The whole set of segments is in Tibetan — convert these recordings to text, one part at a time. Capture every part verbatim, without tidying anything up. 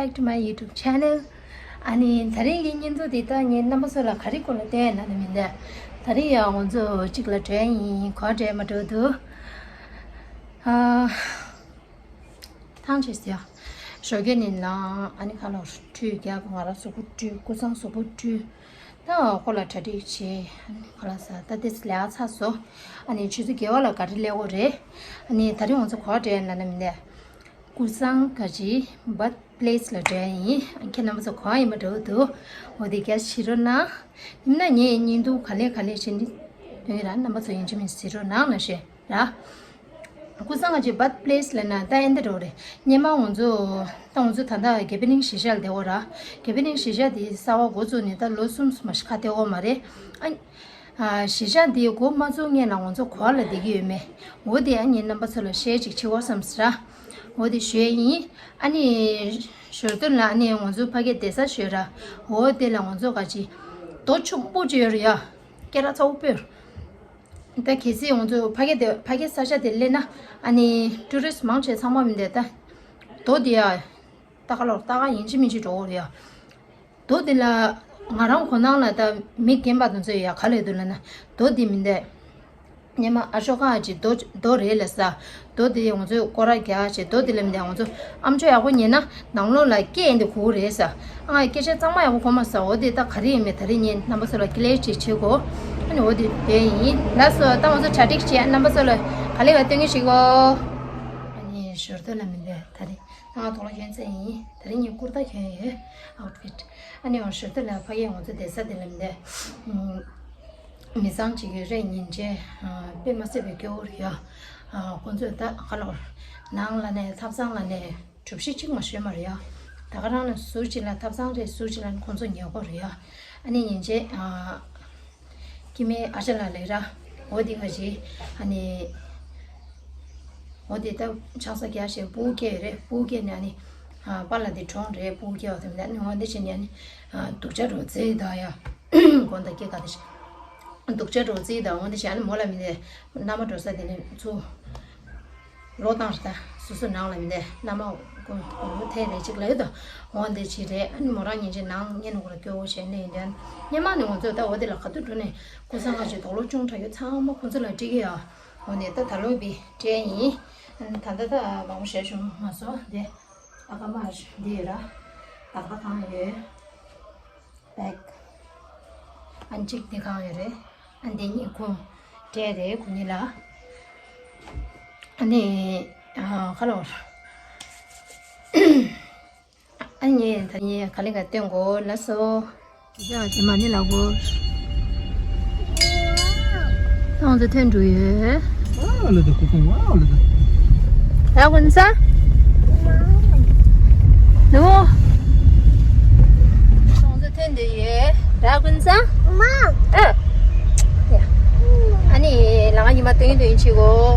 Back to my YouTube channel. ཨ་ནི་ད་རིང་གི་བརྙན་ཐུང་འདི་ད་ངས་རྣམ་པ་ཚོ་ལ་ག་རེ་སྐོར་ལ་སྟོན་ཡ་ན་ནི་མིན་ད། ད་རིང་ཡང་ང་ཚོ་གཅིག་ལ་འགྲོ་ཡ་ཡིན། ག་པར་འགྲོ་ཡ་མ་འགྲོ་འདུག་ཨ། ཐང་ཆད་ཟེར་ཡ། ཞོགས་ཀས་ནི་ལངས། ཨ་ནི་ཁ་ལག་བཀྲུས། རྒྱབ་ང་རང་གཟུགས་པོ་བཀྲུས། ཀུ་སང་གཟུགས་པོ་བཀྲུས། ད་ཁོ་ལ་གྲ་སྒྲིག་བྱས། ཨ་ནི་ཁ་ལག་ཟ། ད་དེ་ལས་ཚར་སོང་། ཨ་ནི་ཆུ་ཚོད་བརྒྱད་པ་ལ་ག་རེ་སླེབས་ཡོད་རེད། ཨ་ནི་ད་རིང་ང་ཚོ་ག་པར་འགྲོ་ཡ་ན་ནི་མིན་ད། ཀུ་སང་ག་ཅི་བར་ཐི་པི་ལེ་སི་ལ་འགྲོ་ཡ་ཡིན། ཁྱེད་རྣམ་པ་ཚོ་གང་ཡིན་པ་འགྲོ་འདུག་འོ་དེ་རྒྱ་ཞིག་རོགས་གནང་། ཡིན་ན་ངས་བརྙན་ཐུང་ག་ལེ་ག་ལེ་བྱེད་ནི་དོན་ཡོད་ར། རྣམ་པ་ཚོ་ཡིན་གཅིག་མིན་གཅིག་རོགས་གནང་ན་ཞེས་ར། ཀུ་སང་ག་ཅི་བར་ཐི་པི་ལེ་སི་ལ་ན་ད་ཨེ་འདྲ་རོ་རེད། སྔོན་མ་ང་ཚོ་ད་ང་ཚོ་ད་ལྟ་དགེ་འཕེལ་གླིང་གཞིས་ཆགས་ལ་བསྡད་ཡོད་ར། དགེ་འཕེལ་གླིང་གཞིས་ཆགས་དེ་གསར་པ་འགོ་བཙུགས་ནས་ད་ལོ་གསུམ་མ་ཞིག་ཁ་འདོན་ཡོད་མ་རེད། ཨ། ཨ། གཞིས་ཆགས་འདི་འགོ་མ་བཙུགས་སྔོན་ལ་ང་ཚོ་ག་པར་ལ་བསྡད་ཀྱི་ཡོད་མེད། འོ་དེ་ཨ་ནི་རྣམ་པ་ཚོ་ལ་ཤེར་ཅིག་བྱེད་དགོས་བསམས་ཟེར། འོ་དེ་ཞུ་ཡ་ཡིན། ཨ་ནི་ཞོར་དུ་ལ་ཨ་ནི་ང་ཚོ་ཕ་གི་བསྡད་ས་ཞོར་ར། འོ་དེ་ལ་ང་ཚོ་ག་ཅི་རྡོ་ཆེན་པོ་ཅིག་ཡོད་རེད་ཡ། སྐད་གྲགས་ཚ་པོ་དཔེ་རེད། ད་གལ་སྲིད་ང་ཚོ་ཕ་གི་དེ་ཕ་གི་ས་ཆ་དེ་སླེབས་ན་ཨ་ནི་ཊུ་རི་སི་མང་ཆེ་ཚང་མ་མི་འདུག་ད་རྡོ་དེ་ཡ། ད་ག་ལོར་ལྟ་ག་ཡིན་གཅིག་མིན་གཅིག་འགྲོ་གི་རེད་ཡ། རྡོ་དེ་ལ་ང་རང་གོ་ནང་ལ་ད་མི་རྒན་པ་དེ་ཚོས་ཡ་ག་ལས་འདུག་ལབ་ན། རྡོ་དེ་མི་འདུག་སྔོན་མ་ཨ་ཤོ་ཀ་ཅིག་རྡོ་རྡོ་རེད་ལབ་ས། རྡོ་དེ་ང་ཚོས་སྐོར་ར་རྒྱག་བྱས། རྡོ་དེ་ལ་མི་འདུག་ང་ཚོ་ཨམ་ཅོག་ཡག་པོ་ཉན་ན་ནང་ལོགས་ལ་སྐད་ཡིན་དེ་གོ་གི་རེད་ས། ཨ། སྐད་ཆ་གཙང་མ་ཡག་པོ་གོ་མ་སོང་། འོ་དེ་ད་ག་རེ་ཡིན་མིན་ད་རེས་ངས་རྣམ་པ་ཚོ་ལ་ཀི་ལེར་ཅིག་བྱེད་དགོས། ཨ་ནི་འོ་དེ་དེ་ཡིན། ལགས་སོ། ད་ང་ཚོ་གྲ་སྒྲིག་བྱས། རྣམ་པ་ཚོ་ལ་ག་ལེ་ག་སྟོན་གྱི་ཞིག་གོ། ཨ་ནི་ཞོར་དུ་ལ་མི་འདུག་ད་རེས། ང་དོག་ལོ་གྱོན་ཚེ་ཡིན། དེ་རིང་ངས་ཀུར་ཏ་གྱོན་ཡོད། ཨའུ་ཊི་ཕིཊ། ཨ་ནི་འོ་ཞོར་དུ་ལ་ཕ་གིའི་ང་ཚོ་བསྡད་ས་དེ་ལ་མི་འདུག་མི་ཚང་གཅིག་གི་རེད། ཉིན་བྱེད་དཔེ་མ་སྲིད་པའི་སྐྱོ་བོ་རེད་ཡ། ཁོ་ཚོས་ད་ག་ལོར་ནང་ལ་ནས་ཐབ་ཚང་ལ་ནས་གྲུ་བཞི་གཅིག་མ་ཞོན་མ་རེད་ཡ། ད་ག་རང་ནས་ཟུར་གཅིག་ལ་ཐབ་ཚང་རེད། ཟུར་གཅིག་ལ་ཁོ་ཚོ་ཉལ་གོ་རེད་ཡ། ཨ་ནི་ཉིན་བྱེད། ཀི་མའི་ཨ་ཅག་ལགས་ལབ་ར། འོ་དེ་ག་ཅི། ཨ་ནི། འོ་དེ་ད་ཆང་ས་རྒྱག་བྱས་སྤུ་གུ་སྐྱེས་ཡོད་རེད། སྤུ་གུ་སྐྱེས་ནས་ཨ་ནི། ཨ། པཱ་ལགས་དེ་གྲོངས་རེད། སྤུ་གུ་སྐྱེས་པ་དེ་མིན་ད་ནི་འོ་དེ་བྱས་ནས་ཨ་ནི། ཨ། སྡུག་ཅག་རོ་བརྩེ་ད་ཡ། དགོང་དག་སྐྱེས་ག་དེ་བྱས། སྡུག་ཅག་རོ་བརྩེ་ད། འོ་དེ་བྱས་ཨ་ནི་མོ་ལ་མི་དེ་མནའ་མ་འགྲོ་ས་དེ་ནས་ཚུར། ལོག་བཏང་རེད་ད། སོ་སོ་ནང་ལ་མི་འདུག་མནའ་མ་ཀོ་ཀོ་ཐེ་རེ་གཅིག་ལ་ཡོད་དོ། འོ་འདི་བྱེད་རེད། ཨ་ནི་མོ་རང་ཉིན་བྱེད་ནང་ཉན་ནོ་ཁོ་ལ་སྐྱོ་བོ་བྱས་ནས་ཡིན་དོན། སྔོན་མ་ནས་ང་ཚོས་ད་འོ་དེ་ལ་ག་དུས་འགྲོ་ནས་ཀུ་སང་ང་ཚོའི་དོག་ལོ་ཅུང་དྲག་ཡོད་ཚང་མ་ཁོ་ཚོ་ལ་སྤྲད་ཀྱི་ཡོད། འོ་ནས་ད་ད་ལོ་བི་སྤྲད་ཡིན། ཨ་ནི་ད་ལྟ་ད་མང་པོ་བྱས་བྱུང་མ་སོང་། དེ་ཨ་ཀ་མ་འདི་ཡོད་ར། ད་ལྟ་གང་ཡོད། བེག་ཨ་གཅིག་འདི་གང་ཡོད་རེད། ཨ་འདི་གཉིས་ཁུངས་སྤྲད་རེད། ཁོ་གཉིས་ལ། ཨ་ནི། ཨ། ཁ་ལོར། ཨ་ནི་ད་ནི་ག་ལེ་ག་སྟོན་གོ་ལ་སོ། ཡ་ཅི་མ་ནི་ལ་གོ། ཏང་ཏེ་ཐོན་འགྲོ་ཡོད། ཨ་ལ་ད་ཁུ་ཁུ་ཨ་ལ་ད། ད་ཀུན་ས། ནུ། ཏང་ཏེ་ཐོན་འདི་ཡོད། ར་ཀུན་ས། མ། ཨ། ཡ། ཨ་ནི་ལ་ང་ཉི་མ་སྟོན་སྟོན་ཆི་གོ།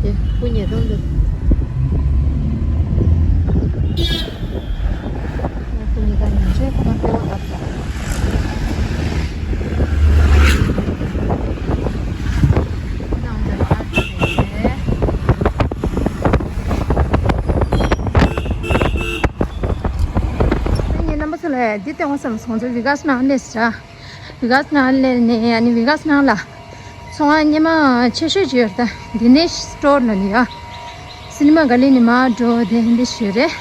དེ་ཁུ་ཉེ་རང་འདི། ཁུ་ཉེ་ད་ཉིན་ཆེ་ཁོ་ན་ལྟེ་བ་ལྟར། ངའི་རྣམ་པ་ཚོ་ལ་འདི་སྟོན་དགོས་བསམ་སོང་ཚེ་བི་ག་སི་ནང་སླེབས་ཤག་བི་ག་སི་ནང་སླེབས་ནས་ཨ་ནི་བི་ག་སི་ནང་ལ་ཚོང་ཁང་སྙེ་མ་ཆེ་ཤོས་ཅིག་ཡོད་རེད། ད་དི་ནེཤ་སི་ཊོར་ལ་ནི་ཡ། སི་ནི་མ་ག་ལི་ནི་མར་འགྲོ་དེ་འདི་ཞིག་རེད།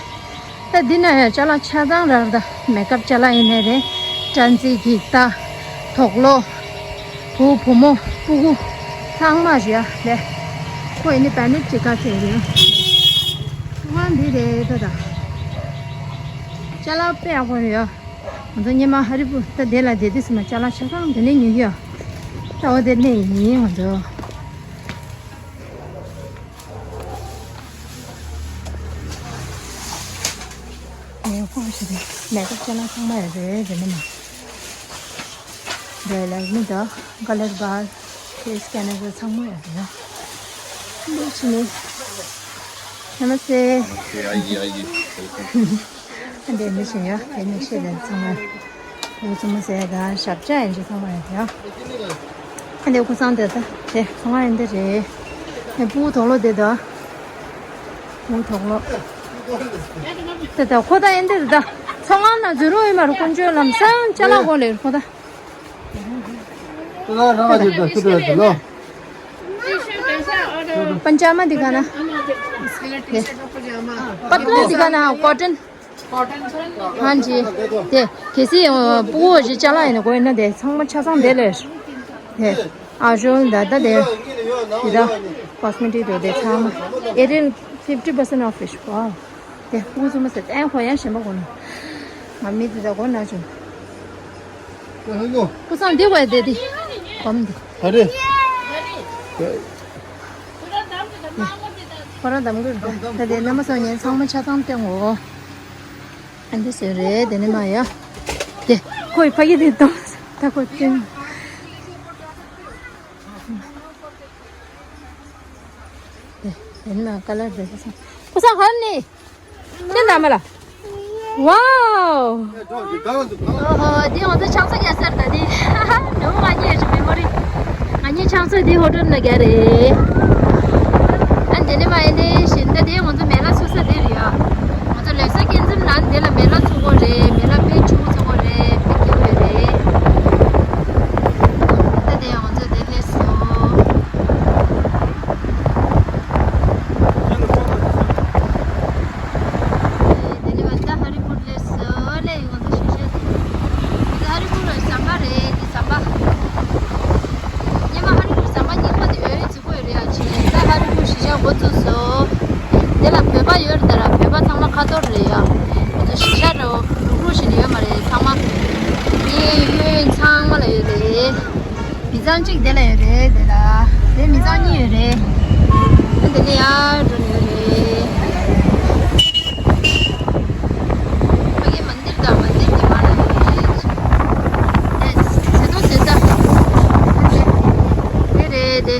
ད་འདི་ན་ཡང་ཅ་ལག་ཆ་ཚང་རག་རེད། ད་མེག་ཨབ་ཅ་ལག་ཡིན་ནའི་རེད། སྤྲ་ཚིལ་འགྱིག་ཐག་དོག་ལོ། བུ་བུ་མོ་སྤུ་གུ་ཚང་མ་རེད་ཡ། ལས་ཁོ་ཡིན་ནི་པན་ནིག་ཅིག་ག་ཚོད་རེད། ང་འདི་རེད་ད། ད་ཅ་ལག་དཔེ་ཡག་པོ་རེད་ཡ། ང་ཚོ་སྙེ་མ་ཧ་རི་པུ་ད་དེ་ལ་བསྡད་དུས་ཙམ་པ་ཅ་ལག་ཆ་ཚང་དེ་ནས་ཉོ་གི་ཡོད། ད་འོ་དེ་ནས་ཡིན་ང་ཚོ། ངའི་ཧོང་ཞིག་རེད། མེ་ཏོག་ཅ་ལག་ཚང་མ་ཡོད་རེད་དེ་ནས་མ། འདི་ལ་མི་དང་ཀ་ལར་བར་ཁེ་སི་ཀེ་ནེ་ཟར་ཚང་མ་ཡོད་རེད། འདི་ཕྱི་ནས། ནམ་སྟེ། ཨ་ཡེ་ཨ་ཡེ། འདི་མི་ཤེས་ཡ། དེ་མི་ཤེས་ལ་ཚང་མ། ལུག་ཚོ་མོ་ཟེར་དང་ཞབས་བཅགས་ཡན་ཆད་ཚང་མ་ཡོད་རེད་ཡ། ཨ་འདི་ཀུ་སང་དེ་ད་དེ་ཚང་མ་ཡིན་འདི་རེད། ངའི་སྤུ་གུ་དོག་ལོ་དེ་དང་། ཨུ་གྲོགས་ལོ། ད་ད་ཁོ་ད་ཨེ་འདིར་ད་ཚོང་ཁང་ན་འཛུལ་རོགས་ཡོད་མ་རེད། དཀོན་མཆོག་ལམ་སང་ཅ་ལག་གོ་ལེར་ཁོ་ད། ཁོ་ད་རང་ལ་འཛུལ་ད་ཁུ་ད་འཛུལ་ལོ། པན་ཅ་མ་འདི་ག་ན། པ་ཏ་ལ་འདི་ག་ན་ཀོ་ཊོན། ཧན་ཇི། དེ་གལ་སྲིད་ཕྲུ་གུ་ཞིག་ཅ་ལག་ཡིན་ན་དགོས་ན་དེ་ཚང་མ་ཆ་ཚང་དེ་ལས། དེ་ཨ་ཞོ་ད་ད་དེ་དེ་ད་ཀོ་སི་མེ་ཊིག་དེ་དེ་ཚང་མ་ཨེ་ཊི་ཕིབ་ཊི་པར་སེན་ཊི་ཨོཕ་ཤི་ཝའོ། དེ་ཕྲུ་གུ་ཚང་མ་ཟེར་ཏན་ཧོ་ཡང་ཞེན་པ་གོ་ན། ང་མི་དེ་ད་གོ་ན་ཆུང་། ཀུ་སང་འདི་བས་དེ་དེ་གོམ་འདི། ཧ་རེ། ཁོ་རང་གདམ་གི་རེད། ད་དེ་རྣམ་པ་ཚོ་ངས་ཚང་མ་ཆ་ཚང་སྟོན་གོ། ཨ་འདི་ཟེར་རེད་དེ་ནི་མ་ཡ། དེ་ཁོའི་ཕ་གི་དེ་གཏོང་། ད་ཁོ་སྟོན། དེ་དེ་ནི་མ་ཀ་ལར་རེད་ཁོ་སང་། ཁོ་སང་ཧར་ནི། ཤེས་ན་མ་ལ། ཝའོ། ཨོ་ཧོ། འདི་ང་ཚོ་ཆང་ས་རྒྱག་ས་རེད་ད་འདི། ནུ་ང་གཉིས་ཀྱི་མེ་མོ་རི། ང་གཉིས་ཆང་ས་འདི་ཧོ་ཊེལ་ནང་རྒྱག་རེད། ཨ་འདི་ནི་མ་ཡིན་ཏེ་བཞིན་ད་འདི་ང་ཚོ་མེ་ལ་ཚུགས་ས་འདི་རེད་ཡ། ང་ཚོ་ལེགས་ས་སྐྱེལ་འཛེམ་ནང་འདི་ལ་མེ་ལ་ཚུགས་གོ་རེད། མེ་ལ་དཔེ་ཆུང་ཚུགས་གོ་རེད། དཔེ་སྐྱིད་པོ་རེད། ད་འདི་ང་ཚོ་འདི་སླེབས་སོང་། དེ་ནས་ད་ཧ་རི་པུར་སླེབས་སོང་། ལས་ཡོང་དུ་ཞུ་ཞུ། འདི་ཧ་རི་པུར་ཟམ་པ་རེད། འདི་ཟམ་པ། སྔོན་མ་ཧ་རི་པུར་ཟམ་པ་རྙིང་པ་དེ་ཡོད་རེད། རྫིག་པོ་ཡོད་རེད་ཡ། ཅི་ད་ཧ་རི་པུར་གཞིས་ཆགས་འགོ་བཙུགས་སོང་། དེ་ལ་བོད་པ་ཡོད་རེད། ད་ར་བོད་པ་ཚང་མ་ཁ་ཐོར་རེད་ཡ། འདི་གཞིས་ཆགས་འདྲ་བོ་རུག་རུག་ཞིག་ཡོད་མ་རེད། ཚང་མ་གཡས་གཡོན་ཚང་མ་ལ་ཡོད་རེད། མི་ཚང་གཅིག་དེ་ལ་ཡོད་རེད། དེ་ལ་དེ་མི་ཚང་གཉིས་ཡོད་རེད། ཨ་འདི་ནས་ཡར་འགྲོ་ནི་ཡོད་རེད། ཕ་གི་མན་དིར་དང་མན་དིར་གྱི་བར་ལ་ཡོད་རེད། ཨེ་ཟེ་ཏོ་ཟེ་ས། དེ་རེད་དེ།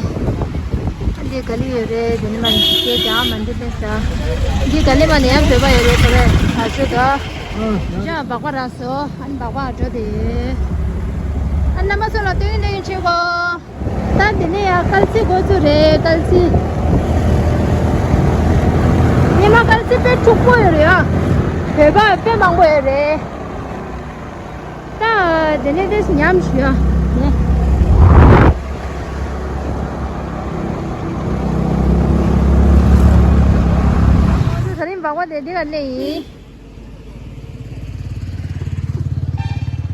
ཨ་འདི་ག་ལི་ཡོད་རེད། དེ་ནི་མ་ནི་དེ་ཀྱང་མན་དིར་དེ་ས། འདི་ག་ལི་མ་ནི་ཡང་བོད་པ་ཡོད་རེད། དེ་རེད་ད་ཤོད་དོ། ཡང་སྦག་པ་རག་སོང་། ཨ་ནི་སྦག་པ་འགྲོ་དེ་ཡོད། ཨ་རྣམ་པ་ཚོ་ལ་སྟོན་སྟོན་བྱེད་གོ། ད་འདི་ནས་ཡང་སྐལ་རྩིས་འགོ་བཙུགས་རེད། སྐལ་རྩིས། ཉི་མ་སྐལ་རྩིས་དཔེ་འཁྲུག་པོ་ཡོད་རེད་ཨ། བོད་པ་དཔེ་མང་པོ་ཡོད་རེད། ད་འདི་ནས་ཏོག་ཙམ་ཉམས་ཞུ་ཨ། ནས། ད་རིང་སྦག་པ་དེ་འདི་ལ་གནས་ཡིན།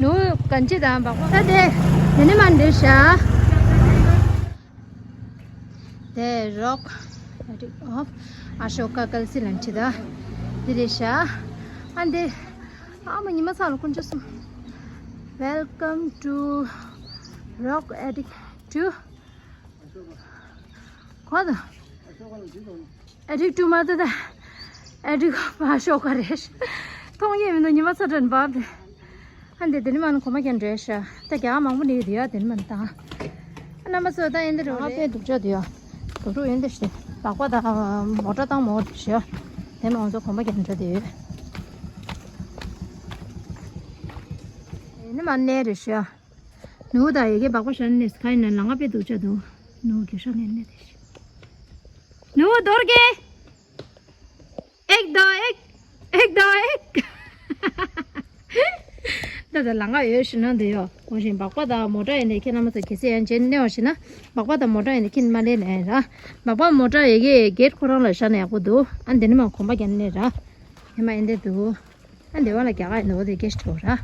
ནུ་གན་ཅི་དང་སྦག་པ་ད་དེ་དེ་ནི་མ་འདྲེ་ཤ། དེ་རོག་ཨ་ཏི་ཨོཕ་ཨ་ཤོ་ཀ་སྐལ་སི་ལན་ཁྲི་ད་དེ་རེ་ཤ། ཨ་འདི་ཨ་མ་ཉི་མ་ཚང་ལ་ཀུན་ཅོ་སུ། Welcome to Rock Addict two. གོ་ད། ཨ་ཏི་ཀྲུ་མ་ཏི་ད། ཨ་ཏི་ཀྲུ་མ་ཤོ་ཀ་རེ། མཐོང་ཡས་མི་འདུག་ཉི་མ་ཚ་དྲན་བབ་དེ། ཨ་འདི་དེ་ནི་མ་ནི་གོ་མ་ཁྱེར་འདྲེ་ཤ། ད་རྒྱ་མང་པོ་ནི་ཡོད་ཡ་དེ་ནི་མ་ནི་ད། ཨ་རྣམ་པ་ཚོ་ད་ཡིན་འདི་རུ་རེད། དུག་ཅོ་དེ་ཡ། དུག་རུ་ཡིན་འདི་ཤི། ལག་པ་ད་མོ་ཊ་བཏང་མོ་འདི་ཤི། དེ་མ་ང་ཚོ་གོ་མ་ཁྱེར་འདྲ་དེ་ཡོད། དེ་ནི་མ་ནི་རེ་ཤ། ནུ་ད་ཡི་གེ་སྦག་པ་ཤ་ནི་ཁ་ཡིན་ན་ལང་ང་པེ་དུག་ཅོ་དུ། ནུ་གི་ཤ་ནི་ནི་དེ་ཤི། ནུ་དོར་གེ། ཨེག་དོ་ཨེག། ཨེག་དོ་ཨེག། ད་ད་ལང་ང་ཡོད་ཤི་ན་འདི་ཡོ། གོ་ཞིང་སྦག་པ་དང་མོ་ཊ་ཡིན་ནི་ཁྱེད་རྣམ་པ་ཚོ་གལ་སྲིད་ཡང་ཇེན་ནེ་བ་ཤི་ན། སྦག་པ་དང་མོ་ཊ་ཡིན་ནི་ཁྱེད་མ་ལེན་ནས་ར། སྦག་པ་མོ་ཊ་ཡི་གེ་གེ་ཊི་ཁོ་རང་ལ་ཤ་ནི་ཡག་པོ་འདུག་ཨ་འདི་ནི་མ་གོམ་པ་རྒྱབ་ནི་ར། ཧེ་མ་ཡིན་འདི་འདུག་ཨ་འདི་བ་ལ་རྒྱ་གར་ཡིན་འདུག་འོ་དེ་གེ་ཊི་འོ་ར། ཨ་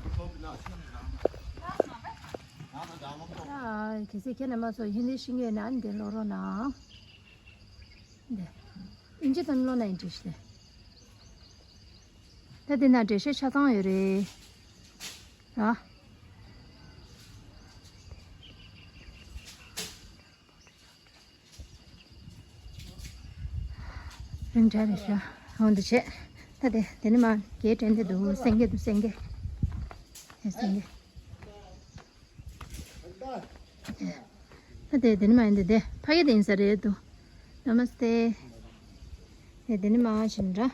གལ་སྲིད་ཁྱེད་རྣམ་པ་ཚོ་ཧིན་དི་ཤེས་ཀྱི་ཡོད་ན་ཨ་འདི་ཀློག་རོགས་གནང་། འདི། ཨིན་ཇི་ཙམ་ཀློག་ན་ཡིན་འགྲིག་ཤི། ད་འདི་ན་འགྲེལ་བཤད་ཆ་ཚང་ཡོད་རེད། ར། རིང་དྲགས་རེད་ཤག་འོ་འདི་བྱས། ད་དེ་དེ་ནི་མ་གས་དྲན་དེ་འདུག་སེང་གེ་འདུག་སེང་གེ་ཨེ་སེང་གེ་ད་དེ་དེ་ནི་མ་ཡིན་དེ་དེ་ཕ་གི་དེ་ཡིན་ས་རེད་འདུག་ན་མ་སྟེ། དེ་དེ་ནི་མ་བཞིན་འདྲ།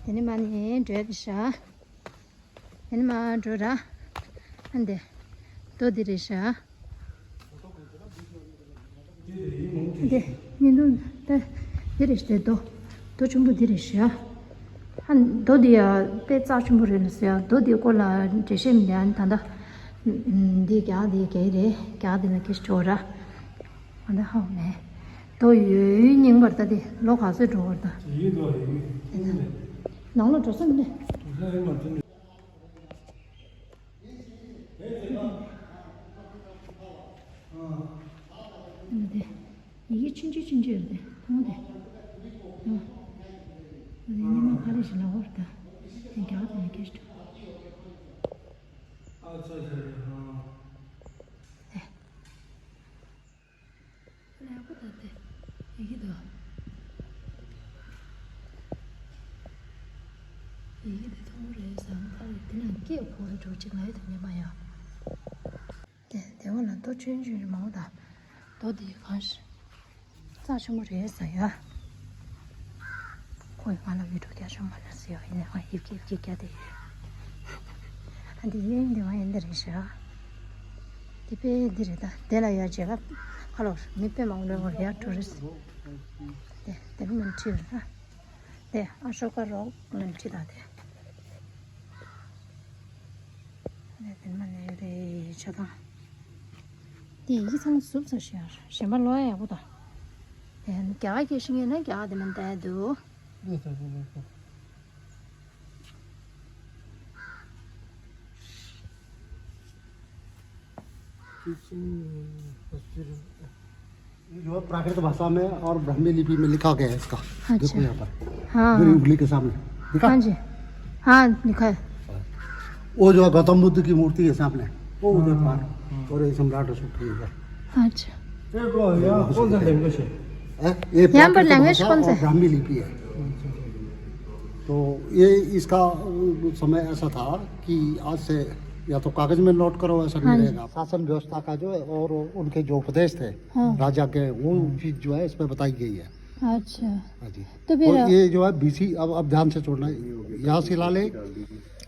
དེ་ནི་མ་ནི་འགྲོ་ཡ་དེ་ཤག་ཨ་ནི་མ་འགྲོ་ར། ཨ་འདི། རྡོ་འདི་རེད་ཤག་འདི་ཉིན་དུ་ད་འདི་རེད་ཤག་རྡོ། རྡོ་ཆུང་དུ་འདི་རེད་ཤག་ཨ་རྡོ་འདི་ཡ་དཔེ་རྩ་ཆེན་པོ་རེད་ལ་ཟེར་ཡ། རྡོ་འདི་སྐོར་ལ་འགྲེལ་བཤད་མི་འདུག་ཨ་ནི་ད་ལྟ་འདི་རྒྱ་གར་འདི་རྒྱ་གར་རེད། རྒྱ་གར་འདི་ལ་སྐད་ཆ་དྲི་བ་ར། ཨ་ད་ཧ་མེད། རྡོ་ཡོད་རྙིང་པར་ལྟ་དེ་ལོ་ག་ཚོད་འགྲོ་བར་ལྟ། ཡིན་འགྲོ་ཡིན། ནང་ལོགས་འགྲོ་ས་མི་འདུག་འདི་ཡི་གེ་ཆུང་ཆུང་ཆུང་ཆུང་ཡོད་དེ་མཐོང་དེ། ཨ་འདི་ཉི་མ་ག་རེ་ཞིག་ལ་འོར་ད། དེ་རྒྱ་གར་དེ་ལ་སྐད་ཆ་དྲི་བ། ལེགས་པོ་ད་དེ། ཡི་གེ་དོ། ཡི་གེ་དེ་མཐོང་རེད་བསམ། ཁ་རེ་དེ་ནང་སྐད་ཁོ་རེ་འགྲོ་གཅིག་ལ་ཡོད་དམ་ཉན་པ་ཡ། དེ་དེ་བ་ལ་རྡོ་ཆུང་ཆུང་མང་པོ་དང་། རྡོ་དེ་གང་ཞིག་རྩ་ཆེན་པོ་རེད་ཟེར་ཡ། ཁོས་ང་ལ་བི་ཌིའོ་རྒྱག་ཤོག་མ་ལ་ཟེར་ཡ། ཡིན་ནའང་ཡིབ་ཀྱིབ་ཀྱིབ་རྒྱག་དེ་ཡོད། ཨ་འདི་ཡིན་འདི་བ་ཡིན་འདི་རེད་ཤག་འདི་དཔེ་འདི་རེད་ད། དེ་ལ་ཡར་མཇལ་ཁ་ཁ་ལོར་མི་དཔེ་མང་པོ་ཡར་ཊུ་རི་སི་ཊི། དེ་དེ་མིན་ཁྲིད་རེད་ད། དེ་ཨ་ཤོ་ཀ་རོག་མིན་ཁྲིད་ད་དེ། དེ་དེ་མ་ནས་རེད་ཆ་དང་། དེ་ཡི་ཚང་ཟུབ་ཚ་ཤར་གཞན་པ་ལོ་ཡག་པོ་དང་། དེ་རྒྱ་གར་སྐད་ཤེས་ངེས་ན་རྒྱ་གར་དེ་མིན་ད་འདུག ये जो है प्राकृत भाषा में और ब्राह्मी लिपि में लिखा गया है इसका। अच्छा। देखो यहाँ पर। हाँ, मेरी हाँ। उंगली के सामने। दिखा? हाँ जी। हाँ, दिखा है। वो जो है गौतम बुद्ध की मूर्ति है सामने, वो उधर पार। और ये सम्राट अशोक की है। अच्छा। ये को-, यहाँ कौन सा लैंग्वेज है? हैं? ये यहाँ पर प्राकृत लैंग्वेज भाषा कौन सा और है? ब्राह्मी लिपि है। तो ये इसका समय ऐसा था कि आज से या तो कागज में नोट करो, ऐसा नहीं हाँ जी। रहेगा। शासन व्यवस्था का जो है और उनके जो उपदेश थे हाँ। राजा के, वो चीज जो है इसमें बताई गई है। अच्छा। हाँ जी। तो फिर और ये जो है बीसी, अब, अब ध्यान से सुनना, यहाँ शिलालेख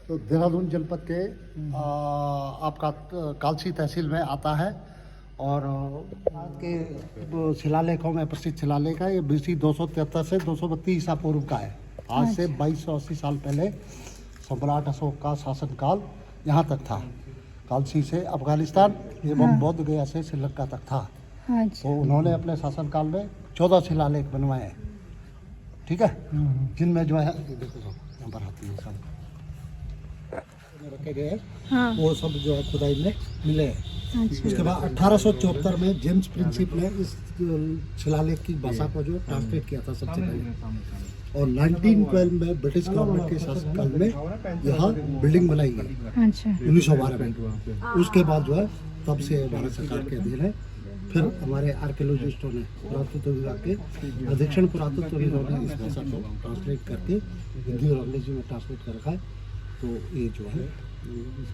तो देहरादून जनपद के, आ, आपका, अ, कालसी तहसील में आता है। और, अ, के, अ, शिलालेखों में प्रसिद्ध शिलालेख है, ये बीसी दो सौ तिहत्तर से दो सौ बत्तीस ईसा पूर्व का है। आज से अच्छा। बाईस सौ अस्सी साल पहले सम्राट अशोक का शासनकाल यहाँ तक था। कालसी से अफगानिस्तान एवं हाँ। बौद्ध गया से श्रीलंका तक था। अच्छा। तो उन्होंने अपने शासनकाल में चौदह शिलालेख बनवाए, ठीक है, हम्म। जिनमें जो है, ये देखो, यहाँ पर हाथी है सब। रखे गए हैं, हाँ। वो सब जो है खुदाई में मिले हैं। अच्छा। उसके बाद अठारह सौ चौहत्तर में जेम्स प्रिंसिप ने इस, अ, शिलालेख की भाषा को जो ट्रांसलेट किया था सबसे पहले, और नाइनटीन ट्वेल्व में ब्रिटिश गवर्नमेंट के शासनकाल में यहाँ बिल्डिंग बनाई गई, अच्छा। उन्नीस सौ बारह में। उसके बाद जो है तब से भारत सरकार के अधीन है। फिर हमारे आर्कियोलॉजिस्टों ने, पुरातत्व विभाग के अधीक्षण पुरातत्व विभाग ने इस भाषा को ट्रांसलेट करके हिंदी और अंग्रेजी में ट्रांसलेट कर रखा है। तो ये जो है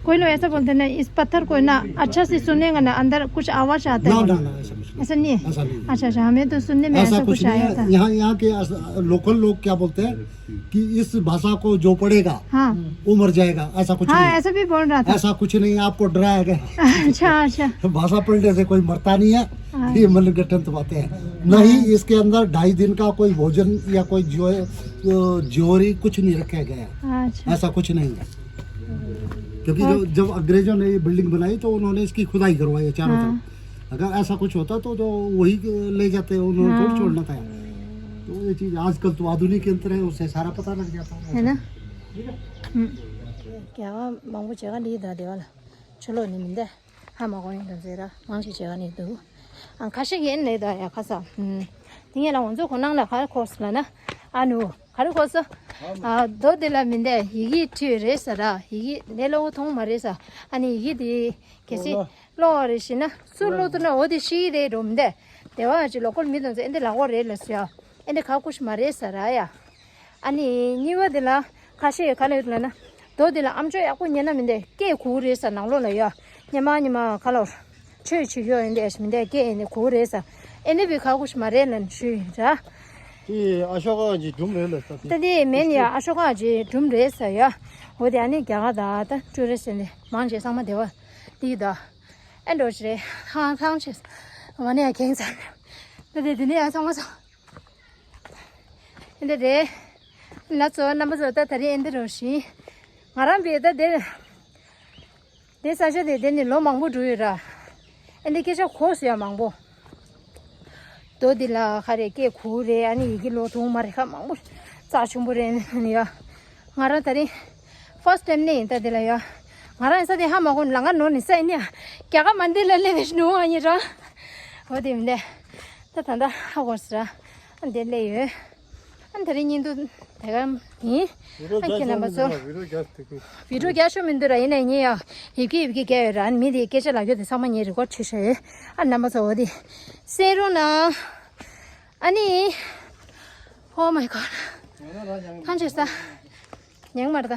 कोई लोग ऐसा बोलते हैं ना, इस पत्थर को ना अच्छा से सुनेगा ना, अंदर कुछ आवाज आता है। ना, ना, ना, ऐसा कुछ नहीं। ऐसा नहीं है? ऐसा नहीं है। अच्छा, अच्छा, हमें तो सुनने में ऐसा ऐसा कुछ कुछ नहीं आया है। था। यहाँ, यहाँ के अस-, लोकल लोग क्या बोलते हैं कि इस भाषा को जो पढ़ेगा, हाँ। वो मर जाएगा, ऐसा कुछ हाँ, नहीं। ऐसा भी बोल रहा था। ऐसा कुछ नहीं, आपको डराया गया। अच्छा, अच्छा। भाषा पढ़ने से कोई मरता नहीं है, हाँ। ये मनगढ़ंत बातें हैं। नहीं, हाँ। इसके अंदर ढाई दिन का कोई भोजन या कोई ज्यो-, अ, ज्योरी कुछ नहीं रखा गया। अच्छा। ऐसा कुछ नहीं है। क्योंकि जो, हाँ। जब अंग्रेजों ने ये बिल्डिंग बनाई तो उन्होंने इसकी खुदाई करवाई है चारों हाँ। तरफ। अगर ऐसा कुछ होता तो, तो वही ले जाते, उन्होंने थोड़ी हाँ। छोड़ना था। तो ये चीज आजकल तो आधुनिक यंत्र है, उससे सारा पता लग जाता है। है ना? हम्म। क्या हुआ? मांगो जगह नहीं था देवाला। चलो नहीं मिलता। ཧ་མ་གོ་ཡིན་དང་ཟེར་ར་མང་ཞིག་བྱེད་ག་ནས་འདུག་ཨ་ཁ་ཤས་ཀྱིས་ཨེ་ནས་ད་ཡ་ཁ་ས། ཨུམ། དེ་ངས་ལ་ང་ཚོ་གོ་ནང་ལ་ག་རེ་གོ་སོང་ལབ་ན། ཨ་ནུ། ག་རེ་གོ་སོང་། ཨ་རྡོ་དེ་ལ་མི་འདས་ཡི་གེ་བྲིས་རེད་ཟེར་ར། ཡི་གེ་ལས་སླ་བོ་མཐོང་མ་རེད་ཟེར། ཨ་ནི་ཡི་གེ་དེ་གལ་སྲིད་ཀློག་བ་རེད་ཤེས་ན་སུ་ཀློག་ཐུབ་ན་འོ་དེ་ཤེས་ཀྱི་རེད་འགྲོ་མི་འདས། དེ་བ་ཅིག་ལོ་ཀོལ་མི་དང་ཚོ་ཨེ་འདི་ལ་གོ་རེད་ལ་ཟེར་ཡ། ཨེ་འདི་ག་གུ་ཞིག་མ་རེད་ཟེར་ར་ཡ། ཨ་ནི་གཉིས་པ་དེ་ལ་ཁ་ཤས་ག་ལ་ཡོད་ལབ་ན། རྡོ་དེ་ལ་ཨམ་ཅོག་ཡག་པོ་ཉན་ན་མི་འདས་སྐད་གོ་གི་རེད་ཟེར་ནང་ལོགས་ལ་ཡོད། ཉི་མ་ཉི་མ་ཁ་ལོར་ཆོས་བྱེད་ཀྱི་ཡོད་ཡིན་འདས་མི་འདས་སྐད་ཡིན་ནས་གོ་གི་རེད་ཟེར། ཨེ་འདི་བི་ག་གུ་ཞིག་མ་རེད་ལབ་ནས་ཞུས་ཡིན་ར། དེ་ཨ་ཤོ་ཀ་གི་སྒྲུང་རེད་ལ་ས་དེ། ད་དེ་མིན་ཡ་ཨ་ཤོ་ཀ་གི་སྒྲུང་རེད་ཟེར་ཡ། འོ་དེ་ཨ་ནི་རྒྱ་གར་དང་ད་ཀྲུ་རེ་ཟེར་ནས་མང་ཆེ་ཚང་མ་དེ་བ་དེ་ད་ཨེ་འགྲོ་ཆེ་རེད་ཧང་ཧང་ཆེ་ས་མ་ནས་ཡ་གེང་ཚར་ད་དེ་དེ་ནས་ཡ་ཚང་མ་ཚང་། འདི་རེད། ལ་ཚོ་རྣམ་པ་ཚོ་ད་ད་རེས་ཨེ་འདི་རོ་ཞིང་། ང་རང་བས་ད་དེ། དེ་ས་ཆ་དེ་དེ་ནི་ལོ་མང་པོ་འགྲོ་ཡོད་ར། ཨེ་འདི་སྐད་ཆ་གོ་སོང་ཡ་མང་པོ། རྡོ་འདི་ལ་ཁ་རེ་སྐད་གོ་རེད། ཨ་ནི་ཡི་གེ་ལོ་དུང་མ་རེད་ཁ་མང་པོ། རྩ་ཆུང་པོ་རེད་ནི་ཡ། ང་རང་ད་རིང་first time་ནས་ཡིན་ད་འདི་ལ་ཡ། ང་རང་ཡིན་ས་དེ་ཧ་མ་གོ་ནི་ལ་ང་ནོར་ནི་ས་ཡིན་ཡ། རྒྱ་གར་མ་འདི་ལ་སླེབས་པའི་ནོར་བ་ཡིན་ར། འོ་དེ་མིན་ད། ད་ད་ད་ཧ་གོ་སི་ར། ཨ་འདི་སླེབས་ཡོད། ཨ་ནི་ད་རིང་ཉིན་དུ་དེ་ག་ཡིན། ཨ་ཁྱེད་རྣམ་པ་ཚོ། བི་ཌིའོ་རྒྱག་ཤོག་མི་འདུག་ར། ཡིན་ནའི་ཉིན་ཡ། ཡིབ་ཀི་ཡིབ་ཀི་རྒྱག་ཡོད་ར། ཨ་ནི་མི་དེ་སྐད་ཆ་ལབ་རྒྱུ་དེ་ཚང་མ་ངས་རི་ཀོཌ་བྱས་ཤག་ཡོད། ཨ་རྣམ་པ་ཚོ་འོ་དེ། གསན་རོགས་གནང་། ཨ་ནི། Oh my god། ཐང་ཆད་ས། ཉན་མར་ད།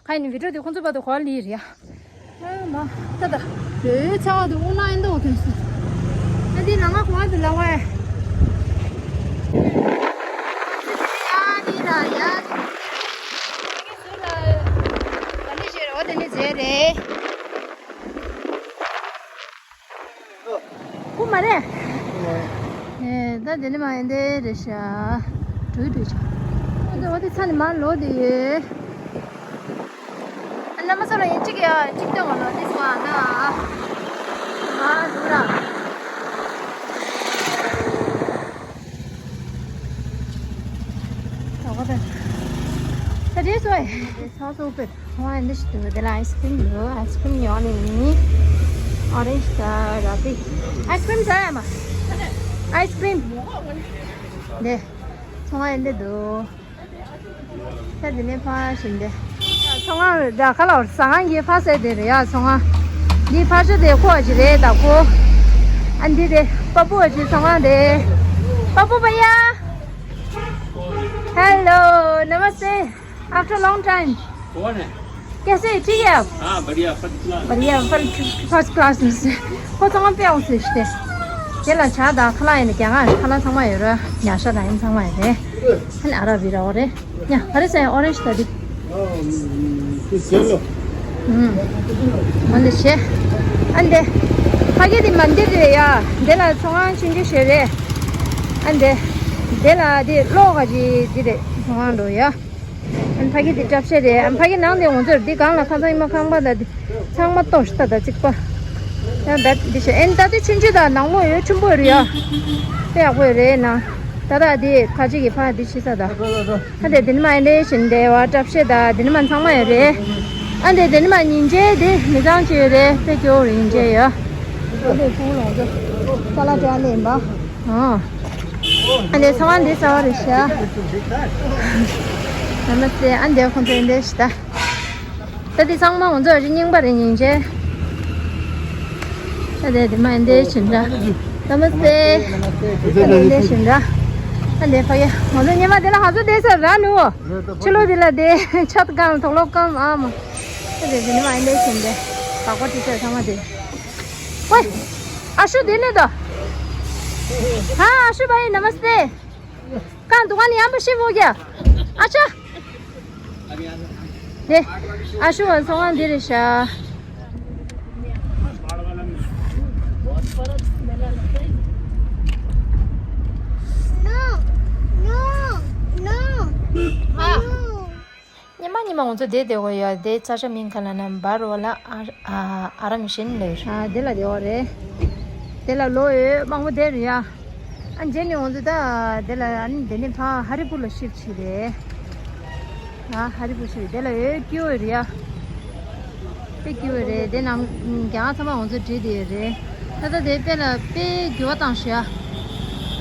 ཁ་ཡིན་བི་ཌིའོ་དེ་ཁོང་ཚོ་བར་དུ་གོ་ལི་རེད་ཡ། ཨ་མ། ད་ད། ཡོད་ཡོད་ཚ་བ་དུ་དབུ་ནག་ཨེ་འདུག་དོན་སུ། ཨ་དེ་ནང་ང་གོ་བ་དུ་ལ་བ་ཡ། ཨ་དེ་ལ་ཡ། ཨ་ནི་ཟེར་རེད། ཁུ་མ་རེད། ཨེ། ད་དེ་ནི་མ་ཡིན་དེ་རེད་ཤག་འགྲོ་འགྲོ་ཆ། ཨ་དེ་འོ་དེ་ཚ་ནི་མ་ལོ་དེ་ཡོད། ཨ་རྣམ་པ་ཚོ་ལ་ཡིན་གཅིག་ཡ་གཅིག་ལྟོས་ང་ལོ་དེ་སོང་ཨ་ན། མ་འགྲོ་ར། ད་རེས་སོ། ཚ་སོ་པེ། ང་འདི་ཞིག་འདུག་དེ་ལ་ཨའི་སི་ཀྲིམ་འདུག་ཨའི་སི་ཀྲིམ་ཡོང་ནི་ཨོ་རེན་ཇི་དང་ར་སྦེ་རི། ཨའི་སི་ཀྲིམ་ཟ་ཡ་མ། ཨའི་སི་ཀྲིམ། འདི། ཚོང་ང་འདི་འདུག་ད་འདི་ནས་ཕར་ཕྱིན་ཏེ། ཚོང་ང་ད་ཁ་ལ་ཟ་ཁང་གི་ཕར་ཟེར་དེ་རེད་ཡ། ཚོང་ང་། འདི་ཕར་ཕྱོགས་དེ་ཁོ་ཅི་རེད་ད་ཁོ། ཨ་འདི་དེ་པ་པུ་ཅི་ཚོང་ང་དེ། པ་པུ་པ་ཡ། Hello, नमस्ते। After long time। कौन है? कैसे, ठीक है आप? हाँ, बढ़िया, first class। बढ़िया, first, first class में से। ཁོ་ཚང་མ་དཔེ་འོང་ཟེར་ཤི་སྟེ། དེ་ལ་ཇ་དང་ཁ་ལག་ཡིན་ན་རྒྱ་གར་ཁ་ལག་ཚང་མ་ཡོད་ར། ཉ་ཤ་དང་ཡིན་ཚང་མ་ཡོད་རེད། ཨ་ནི་ཨ་ར་བི་ར་འོ་རེད། ཉ་ཨ་རེ་ཟེར་ཨོ་རེན་ཇི་ད་དེ། ཨུམ། འོ་འདི་བྱས། ཨ་འདི། ཕ་གི་དེ་མ་འདི་རེད་ཡ། འདི་ལ་ཚོང་ཁང་ཆུང་ཆུང་ཞིག་རེད། ཨ་འདི། འདི་ལ་དེ་གློག་ག་ཅི་འདི་རེད་ཚོང་ཁང་འགྲོ་ཡ། ཨ་ཕ་གི་དེ་འཁྲབ་བཤད་རེད། ཨ་ཕ་གི་ནང་དེ་ང་ཚོར་འདི་སྒང་ལ་ཁང་ཚང་ཉི་མ་ཁང་པ་དང་དེ་ཚང་མ་གཏོར་ཤི་ད་ད་གཅིག་པ། ཡང་ད་འདི་བྱས་ཨེ་ད་དེ་ཆུང་ཆུང་དང་ནག་མོ་ཡོད་ཆེན་པོ་རེད་ཡ། དཔེ་ཡག་པོ་རེད་ན། ད་ད་དེ་ཁ་ཅིག་གི་ཕ་དེ་ཤི་ས་ད། ཨ་དེ་དེ་ནི་མ་ཨེ་འདྲ་བཞིན་དེ་བ་འཁྲབ་བཤད་ད་དེ་ནི་མ་ཚང་མ་ཡོད་རེད། ཨ་དེ་དེ་ནི་མ་ཉིན་བྱེད་དེ་མི་ཚང་ཅི་ཡོད་རེད། དཔེ་སྐྱོ་བོ་རེད་ཉིན་བྱེད་ཡོད། ཨ་དེ་ཕུག་ལོང་ཚོ་ས་ལ་བྲལ་ནས་ཡིན་པ། ཨོ། ཨ་དེ་ཚང་མ་འདི་ས་བ་རེད་ཤག་ལ་མ་ཚེ་ཨ་དེ་ཁོང་ཚོ་ཨེ་འདྲ་ཞིག་ད། ད་དེ་ཚང་མ་ང་ཚོ་རིགས་རྙིང་པ་རེད་སྙིང་རྗེ། ད་དེ་དེ་མ་ཨེ་འདྲ་བྱེད་འདྲ། ལ་མ་སེ། ད་དེ་འདྲ་བྱེད་འདྲ། ད་དེ་ཕ་གི་ང་ཚོ་ཉི་མ་དེ་ལ་ཧ་ཚོ་བསྡད་ས་ར་ནུ། ཕྱི་ལོགས་དེ་ལ་བསྡད་ཆ་ད་གང་དོག་ལོག་གང་ཨ་མ། ད་དེ་དེ་ནི་མ་ཨེ་འདྲ་བྱེད་འདྲ། བག་པ་དེ་ཚོ་ཚང་མ་དེ། ཝེ། ཨ་ཤུ་དེ་ནས་དོ། ཧ་ཨ་ཤུ་བྷའི་ནམ་སྟེ། कहाँ दुकान यहाँ पर शिफ्ट हो गया? अच्छा। दे, आशु वन सोंगा दे रे शा। ཉི་མ་ཉི་མ་ང་ཚོ་བསྡད་བསྡད་དགོས་ཡོད། དེ་ཙ་ཆ་མིང་ག་ལ་ན་འབར་བ་ལ་ཨ་ཨ་ཨ་རམ་ཤིན་ལེར། ཨ་དེ་ལ་དེ་བ་རེད། དེ་ལ་ལོ་ཡོད་མང་པོ་བསྡད་རེད་ཡ། ཨ་རྗེས་ནས་ང་ཚོ་ད་དེ་ལ་ཨ་ནི་དེ་ནས་ཕ་ཧ་རི་པུར་ལ་ཤིབ་བྱས་རེད། ཨ་ཧ་རི་པུར་ཤིབ་དེ་ལ་ཡོད་སྐྱིད་པོ་རེད་ཡ། དཔེ་སྐྱིད་པོ་རེད། དེ་ནང་རྒྱ་ཚང་མ་ང་ཚོ་བྲིས་བསྡད་ཡོད་རེད། ད་ལྟ་དེ་དཔེ་ལ་དཔེ་འགྱུར་བ་བཏང་ཤག་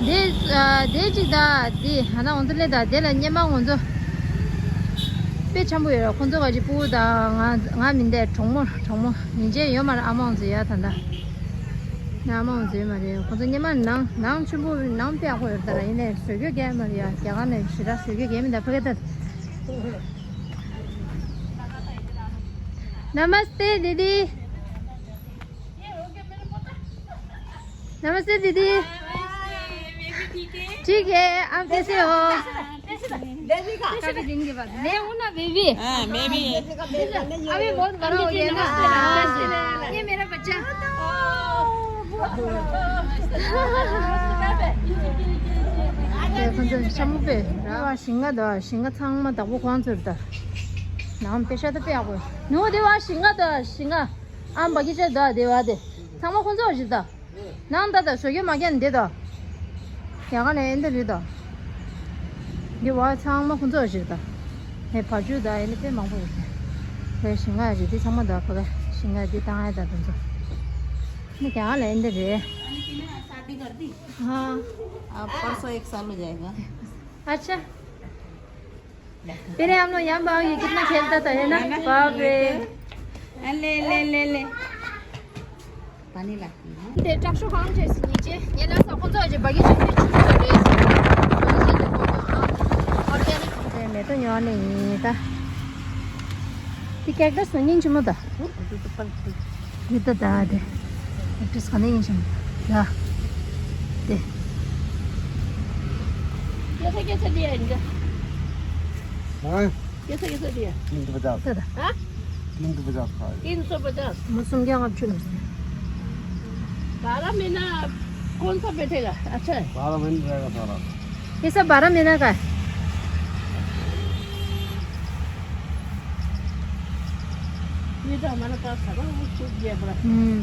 དེ་ཨ་དེ་གཅིག་ད་དེ་ཧ་ན་ང་ཚོ་སླེབས་ད་དེ་ལ་སྙེ་མ་ང་ཚོ་དཔེ་འཆམ་པོ་ཡོད་ར། ཁོང་ཚོ་ག་ཅིག་སྤུ་གུ་དང་ང་ང་མིན་དེ་གྲོགས་མོ་གྲོགས་མོ་ཉིན་བྱེད་ཡོད་མ་རེད། ཨ་མ་ང་ཚོ་ཡ་ད་ད་ན་ཨ་མ་ང་ཚོ་ཡོད་མ་རེད། ཁོང་ཚོ་སྙེ་མ་ནང་ནང་ཆེན་པོ་ནང་དཔེ་ཡག་པོ་ཡོད་ད་ར། ཡིན་ནའི་བཟོ་རྒྱུ་རྒྱ་ཡོད་མ་རེད་ཡ། རྒྱ་གར་ནས་ཞེ་དྲག་བཟོ་རྒྱུ་རྒྱ་མི་འདུག་ཕ་གི་ད། नमस्ते दीदी। नमस्ते दीदी। ठीक है, आप कैसे हो? काफी दिन के बाद। मैं हूँ ना बेबी। हाँ, मैं भी। अभी बहुत बड़ा हो गया ना। ये मेरा बच्चा। ཁོ་ཚོ་ཤ་མོ་པས་ར་བ་ཞིང་ང་དོ་ཞིང་ང་ཚང་མ་བདག་པོ་ཁོང་ཚོར་ད། ནང་པེ་ཤ་ད་པེ་ཡག་པོ། ནུ་དེ་བ་ཞིང་ང་དོ་ཞིང་ང་ཨམ་བ་གི་ཤ་དོ་དེ་བ་དེ་ཚང་མ་ཁོང་ཚོ་ཞིག་ད། ནང་ད་ད་བཟོ་རྒྱུ་མ་རྒྱན་འདི་ད། ཡ་ག་ལ་ཨེ་འདི་རེད་ད། འདི་བ་ཚང་མ་ཁོང་ཚོ་ཞིག་ད། ཧེ་བ་ཆུ་ད་ཨེ་འདི་དཔེ་མང་པོ་ཡོད་ད། ཧེ་ཞིང་ང་རེད་འདི་ཚང་མ་ད་ཁོ་ག་ཞིང་ང་འདི་བཏང་ཨེ་ད་དུང་ཚོ། འདི་ཡ་ག་ལ་ཨེ་འདི་རེད། हाँ। अब परसों एक साल हो जाएगा। अच्छा। पहले हम लोग यहाँ भाग ये कितना खेलता था, है ना? बाप रे। ले, ले, ले, ले। पानी ला। དེ་དྲག་ཤུགས་གང་བྱས་སི་ཉིན་བྱས་ཉེ་ལ་ས་ཁོང་ཚོ་ཅེ་བ་གི་ཆུ་ཆུ་ཆུ་རེད་སི་བ་གི་ཆུ་ཆུ་ཆུ་ཆུ་ཨོར་གེ་ནིག་དེ་མེ་ཏོག་ཉོ་ནི་ཡིན་ད། དེ་ཀེག་ཊས་ནི་སྙིང་རྗེ་མོ་ད། ཡི་ད་ད་དེ་ཀེག་ཊས་ག་ནས་ཡིན་ཞིང་ད། དེ། कैसा कैसा दिया इनका? हाँ? कैसा कैसा दिया? तीन सौ पचास। हाँ? तीन सौ पचास का है। तीन सौ पचास। मौसम क्या आप चुन। बारह महीना कौन सा बैठेगा? अच्छा है। बारह महीने रहेगा सारा। ये सब बारह महीना का है। ये तो हमारे पास था ना, वो सूख गया पूरा। हम्म।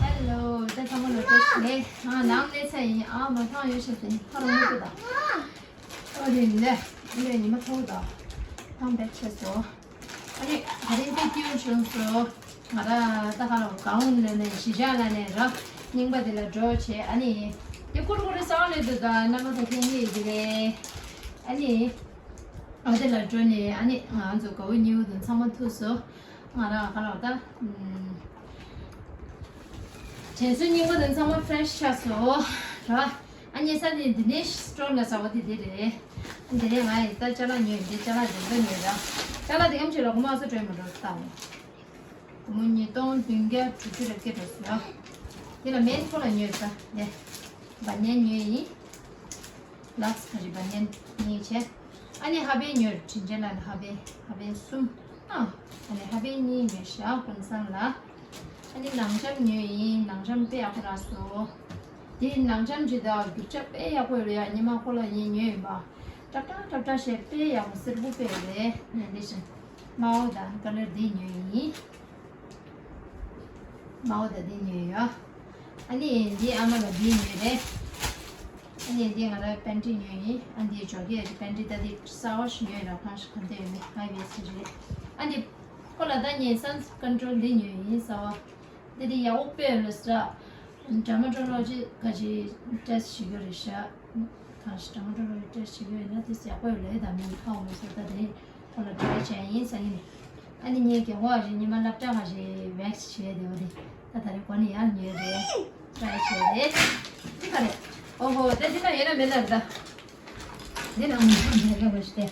हेलो, ད་ཚང་མ་ལོ་ཏོག་ལེ། ཨ་ནང་ལེ་ཚ་ཡིན། ཨ་མ་ཐང་ཡོད་ཤེས་ཏེ་ཁ་རོ་མི་ཀི་ད། ཨོ་རེད་ལེ། ལེ་ཉི་མ་ཐོག་ད། ཐང་བེད་ཆེ་སོ། ཨ་ནི་ད་རིང་དེ་སྐྱིད་བྱུང་སོ། ང་ར་ད་ག་ལ་གའུན་ལ་ནས་གཞིས་ཆགས་ལ་ནས་ར་རྙིང་པ་དེ་ལ་འགྲོ་བྱས། ཨ་ནི་དེ་ཀུར་ཀུར་སང་ལེ་དུ་ད་ན་མ་ད་ཐེན་ཡེ་གི་ལེ། ཨ་ནི་ཨ་དེ་ལ་འགྲོ་ནས་ཨ་ནི་ང་ཚོ་གའུན་ཉེ་བོ་དུ་ཚང་མ་ཐུག་སོ། ང་ར་ག་ལ་ད་དྲན་གསོ་རྙིང་པ་དུ་ཚང་མ་ཕེ་རེ་ཤི་ཆགས་སོ་ར། ཨ་ནི་ས་དེ་འདི་ནས་སི་ཊོར་ལ་ཟ་བ་དེ་དེ་རེད། འདི་ནས་ང་ཡི་ད་ཅ་ལག་ཉོས་འདི་ཅ་ལག་འདི་འདི་ཉོས་ར། ཅ་ལག་འདི་ཨམ་ཆི་ལ་གོ་མ་སོ་སྤྲོད་མི་འགྲོ་ལྟ་བ། སྒོར་མོ་ཉིས་སྟོང་བདུན་བརྒྱ་དྲུག་ཅུ་རེ་བརྒྱད་འགྲོ་སོང་ཡ། འདི་ལ་མེན་ཁོ་ལ་ཉོས་ས་འདི། བ་ནན་ཉོས་ཡིན། ལགས་ཁ་རི་བ་ནན་གཉིས་བྱས། ཨ་ནི་ཧ་བེ་ཉོས་དྲིན་ཅན་ལ་ཧ་བེ་ཧ་བེ་གསུམ། ཨ་ཨ་ནི་ཧ་བེ་གཉིས་ཉོས་ཤག་ཀུན་བཟང་ལ། ཨ་ནི་ནང་ལྕམ་ཉོས་ཡིན། ནང་ལྕམ་དཔེ་ཡག་པོ་རག་སོང་། དེ་ནང་ལྕམ་ཇི་ལྟར་རྒྱུ་ཆ་དཔེ་ཡག་པོ་ཡོད་རེད་ཡ། ཉི་མ་ཁོ་ལ་ཡིན་ཉོས་ཡིན་པ། ཏྲག་ཏྲག་ཏྲག་ཏྲག་བྱས་དཔེ་ཡག་པོ་སེར་པོ་དཔེ་ཡོད་རེད། ནས་འདི་བཞིན་དམར་པོ་དང་ཀ་ལར་འདི་ཉོས་ཡིན། དམར་པོ་དང་འདི་ཉོས་ཡོད། ཨ་ནི་འདི་ཨ་མ་ལ་འདི་ཉོས་རེད། ཨ་ནི་འདི་ང་ར་པན་ཊི་ཉོས་ཡིན། ཨ་འདི་ཇོ་ཀི་ཨ་ཅི་པན་ཊི་ད་འདི་གསར་པ་ཞིག་ཉོས་ར། གང་ཞིག་གང་འདྲ་ཡོད་མེད་ཧའི་ཝེ་སི་རེད། ཨ་འདི་ཁོ་ལ་ད་ངས་སན་ཀོན་ཊོལ་འདི་ཉོས་ཡིན་གསར་པ། འདི་འདི་ཡག་པོ་དཔེ་ཡོད་ལ་སྲ། ཌར་མ་ཊོ་ལོ་ཇི་ག་ཅི་ཊེ་སི་ཊི་བྱེད་དགོས་རེད་ཤག་གང་ཞིག་ཌར་མ་ཊོ་ལོ་ཇི་ཊེ་སི་ཊི་བྱེད་དགོས་ཡོད་ན་དེ་ཡག་པོ་ཡོད་ལ་ད་མིན་ཧ་གོ་མ་སོང་། ད་དེ་ཁོ་ལ་ཊ་རའི་བྱས་ཡིན་སང་ཉིན། ཨ་ནི་ངས་རྒན་གོག་ཨ་ཅེ་ཉི་མ་སློབ་གྲྭ་ཁ་ཅིག་ཝེག་སི་བྱས་དེ་བ་དེ་ད་ད་རེས་གོ་ནས་ཡར་ཉོས་རེད། ཊ་རའི་བྱས་རེད། འདི་ག་རེད། ཨོ་ཧོ། ད་འདི་ན་ཡོད་ན་མེད་ན་རེད་ད། འདི་ན་མི་ཚང་མེད་ལ་བ་ཞིག་སྟེ།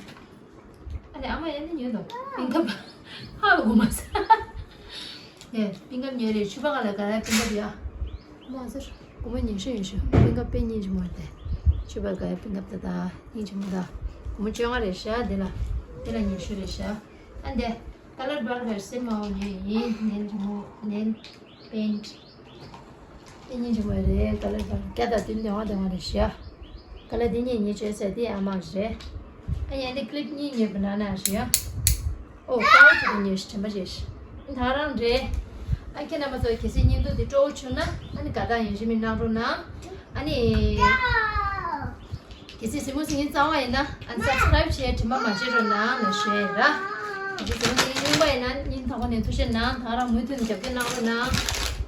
ཨ་ནི་ཨ་མ་ཡ་ནི་ཉོས་འདུག་པིན་ཀབ། ཧ་གོ་མ་སོང་། ཨེ་པིན་ཀབ་ཉོས་རེད། ཕྱུ་པ་ག་ལ་ག་ལ་པིན་ཀབ་ཡ། མ་ཟེར། སྒོར་མོ་ཉི་ཤུ་ཉི་ཤུ། པིན་ཀབ་དཔེ་སྙིང་རྗེ་མོ་རེད་དེ། ཕྱུ་པ་ག་ཡ་པིན་ཀབ་ད་ད་སྙིང་རྗེ་མོ་ད། སྒོར་མོ་བཅོ་ལྔ་རེད་ཤག་འདི་ལ། འདི་ལ་ཉི་ཤུ་རེད་ཤག་ཨ་འདི། ཀ་ལར་བར་གར་སེ་མའོ་ཉོས་ཡིན། ནེལ་རི་མུ་ནེལ་པེན་ཊི། དེ་གཉིས་འཇུ་མ་རེད། ཀ་ལར་བར་བརྒྱ་དང་བདུན་བདེ་བ་བདེ་བ་རེད་ཤག་ཀ་ལར་དེ་གཉིས་ཉེ་བྱས་ཟེར་དེ་ཨ་མ་རེད། ཨ་ཡ་འདི་ཀི་ལིབ་གཉིས་ཉོས་པ་ན་ན་ཞུ་ཡ། ཨོ་ཀའོ་ཅི་དེ་ཉོས་ཤི་དྲན་པ་རེད་ཤི། ད་རང་རེད། ཨ་ཁྱེད་རྣམ་པ་ཚོ་གལ་སྲིད་བརྙན་ཐུང་དེ་སྤྲོ་བོ་བྱུང་ན་ཨ་ནི་དགའ་རྟགས་ཡིན་ཞུ་མི་གནང་རོགས་གནང་། ཨ་ནི། གལ་སྲིད་གཟིགས་མོ་གཟིགས་མཁན་གཙང་མ་ཡིན་ན་ཨ་ནི་སབ་སི་ཀ་རའིབ་བྱས་དྲི་མ་མ་བརྗེད་རོགས་གནང་ལ་ཞུ་ཡ་ཡིན་ར། གལ་སྲིད་གཟིགས་མོ་གཟིགས་མཁན་རྙིང་པ་ཡིན་ན་སྙིང་ཐག་པ་ནས་ཐུགས་རྗེ་གནང་། ད་རང་མུ་མཐུད་ནས་རྒྱབ་སྐྱོར་གནང་རོགས་གནང་།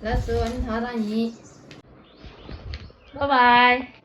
ལགས་སོ། ཨ་ནི་ད་རང་ཡིན། Bye bye.